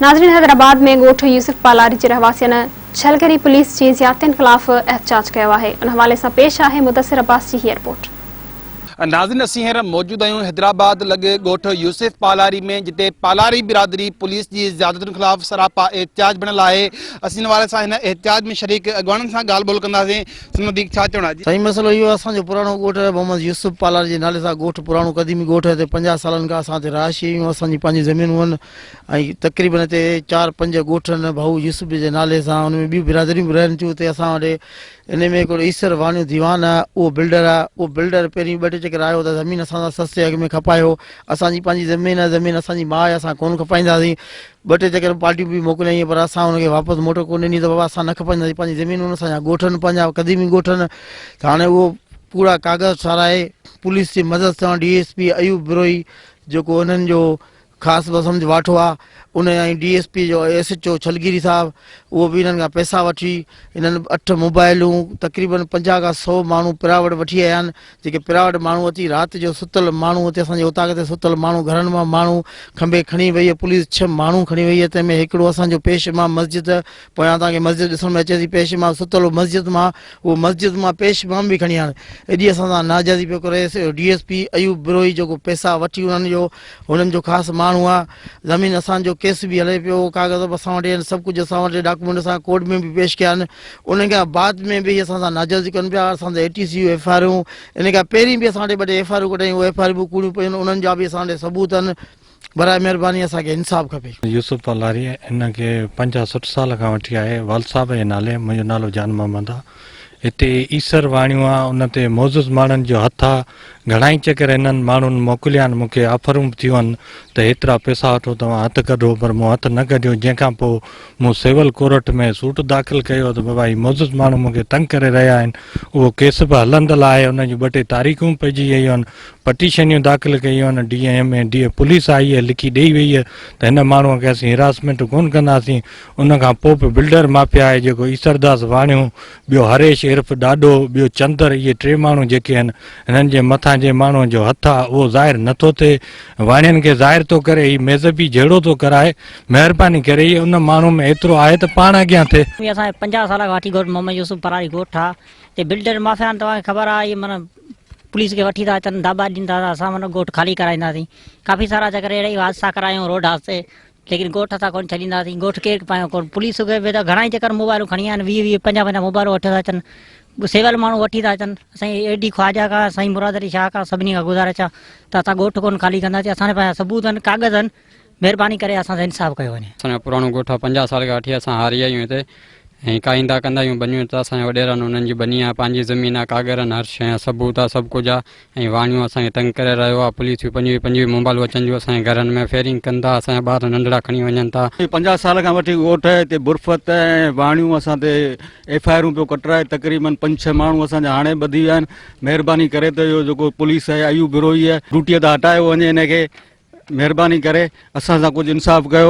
ناظرين حيدرآباد ۾ ڳوٺ يوسف پالاري جي رهواسين ڇلگري پوليس جي زيادتين خلاف احتجاج ڪيو آهي ان حوالي سان پيش آهي مدثر عباس جي هيء رپورٽ. ناظرين اسين هينئر موجود آهيون حيدرآباد لڳ ڳوٺ يوسف پالاري ۾ جتي پالاري برادري پوليس جي زيادتين خلاف سراپا احتجاج بڻيل آهي اسين ان حوالي سان هن احتجاج ۾ شريڪ اڳواڻن سان ڳالهه ٻولهه ڪنداسين سندن وڌيڪ ڇا چوڻ آهي. سائين مسئلو اهو آهي اسان جو پراڻو ڳوٺ محمد يوسف پالاري جي نالي سان ڳوٺ پراڻو قديمي ڳوٺ هتي 50 سالن کان اسان هتي رهائشي آهيون اسان جي پنهنجي زمينون آهن ۽ تقريبن هتي چار پنج ڳوٺ آهن ڀائو يوسف جي نالي سان ان ۾ ٻيون برادريون به رهن ٿيون اتي اسان وٽ ان ۾ هڪڙو ايسر واڻيو ديوان آهي اهو بلڊر آهي اهو بلڊر پهرين ٻه ٽي چڪر آيو ته زمين اسان سان سستي اگهه ۾ کپايو اسان جي پنهنجي زمين آهي زمين اسان جي ماء آهي اسان ڪونه کپائينداسين ٻه ٽي چڪر پارٽيون به موڪليائين پر اسان ان کي واپس موٽ ڪونه ڏني ته بابا اسان نه کپائينداسين پنهنجي زمين اسان جا ڳوٺ آهن پنهنجا قديمي ڳوٺ آهن ته هاڻي اهو پورا ڪاغذ ٺهرائي پوليس جي مدد سان D S P Ayub Brohi جيڪو انهن جو خاص به سمجهه واٺو آ ان ۽ ڊي ايس پي جو ايس ايڇ او ڇلگيري صاحب اهو به انهن کان پئسا وٺي انهن اٺ موبائلون تقريبن 50 کان 100 ماڻهو پرائيوٽ وٺي آيا آهن جيڪي پرائيوٽ ماڻهو اچي رات جو ستل ماڻهو اتي اسان جي اوطاق تي ستل ماڻهو گهرن مان ماڻهو کنڀي کڻي وئي پوليس ڇهه ماڻهو کڻي وئي تنهن ۾ هڪڙو اسان جو پيش امام مسجد پويان توهان کي مسجد ڏسڻ ۾ اچي ٿي پيش امام ستل هو مسجد مان اهو مسجد مان پيش امام به کڻي آڻ ايڏي اسان سان ناجائزي پيو ڪري D S P Ayub Brohi جيڪو پئسا وٺي انهن جو هنن جو خاص ماڻهو آ زمين اسان جو ڪيس به هلي پيو ڪاغذ به اسان وٽ آهن سڀ ڪجهه اسان وٽ ڊاڪومينٽ اسان ڪورٽ ۾ به پيش ڪيا آهن ان کان بعد ۾ به اسان سان ناجائزي ڪن پيا اسان تي اي ٽي سي ايف I آرون ان کان پهرين به اسان وٽ ٻه ٽي ايف I آرون ڪڍايون ايف I R به ڪوڙيون پيون انهن جا به اسان وٽ ثبوت آهن براء مهرباني اسان کي انصاف کپي. يوسف پالاري هن کي 50 60 سال کان وٺي آهي والد صاحب جي نالي منهنجو نالو جان محمد آ هتي ايسر واڻيون آ ان تي معزز ماڻهن جو هٿ آ گهڻائي چڪر هنن ماڻهن موڪليا آهن مون کي آفرون به ٿيون آهن ته هيترا پئسا وٺو توهان هٿ ڪڍو پر مون هٿ نه ڪڍيو جنهن کان پوء مون سول ڪورٽ ۾ سوٽ داخل ڪيو ته بابا هي معزز ماڻهو مون کي تنگ ڪري رهيا آهن اهو ڪيس به هلندل آهي ان جون ٻه ٽي تاريخون به پئجي ويون آهن پٽيشنيون داخل ڪيون آهن ڊي ايم ۽ ڊي پوليس آئي آهي لکي ڏئي وئي آهي ته هن ماڻهو کي اسين هراسمينٽ ڪونه ڪنداسين ان کان پوء به بلڊر مافيا آهي جيڪو ايسرداس واڻيو، ٻيو هريش عرف ڏاڏو، ٻيو چندر اهي ٽي ماڻهو جيڪي آهن هنن جي مٿان جنهن ماڻهو جو هٿ آهي اهو ظاهر نه ٿو ٿئي واڻين کي ظاهر ٿو ڪري هي ميذهبي جهيڙو ٿو ڪرائي مهرباني ڪري هي ان ماڻهو ۾ ايترو آهي ته پاڻ اڳيان ٿئي. هي اسان جي 50 سال کان وٺي ڳوٺ محمد يوسف پراري ڳوٺ آ هتي بلڊر مافيا آهن توهان کي خبر آ اهي معنيٰ پوليس کي وٺي ٿا اچن داٻا ڏين ٿا ته اسان معنيٰ ڳوٺ خالي ڪرائينداسين ڪافي سارا چڪر اهڙا ئي حادثا ڪرايائون روڊ حادثي ليڪن ڳوٺ اسان ڪونه ڇڏينداسين ڳوٺ ڪير پايو ڪونه پوليس کي به ته گهڻا ئي چڪر موبائلون کڻي آيا آهن ويهه ويهه پنجاهه پنجاهه موبائلون وٺي ٿا اچن سول ماڻهو وٺي ٿا اچن اسان اي ڊي خواجا کان سائين مراد علي شاهه کان سڀني کان گذارش آهي ته اسان ڳوٺ ڪونه خالي ڪنداسين اسان جا پنهنجا ثبوت آهن ڪاغذ آهن مهرباني ڪري اسان سان انصاف ڪيو وڃي. اسان جو پراڻو ڳوٺ آهي 50 سال کان وٺي اسان هاري آهيون هتي ۽ ڪاهيندا ڪندا آهيون ٻنيون ته اسان جا وڏيرا آهن انهن جي ٻني آهي پنهنجي زمين آهي ڪاڳر آهن هر شيء آهي ثبوت آهي سڀ ڪجهه آهي ۽ واڻيو اسان کي تنگ ڪري رهيو آهي پوليس به پنجويهه پنجويهه موبائلون اچن ٿيون اسان جي گهرن ۾ فيرنگ ڪن ٿا اسان جا ٻار ننڍڙا کڻي وڃن ٿا. 50 سال کان وٺي ڳوٺ هتي برفت ۽ واڻيون اسان تي ايف I آرون پيو ڪٽرائي تقريبن پنج ڇهه ماڻهو اسان جا هاڻي ٻڌي ويا آهن مهرباني ڪري ته اهو جيڪو پوليس آهي ايوب بروهي آهي ڊيوٽي تان هٽايو وڃي هن کي مهرباني ڪري اسان سان ڪجهه انصاف ڪيو.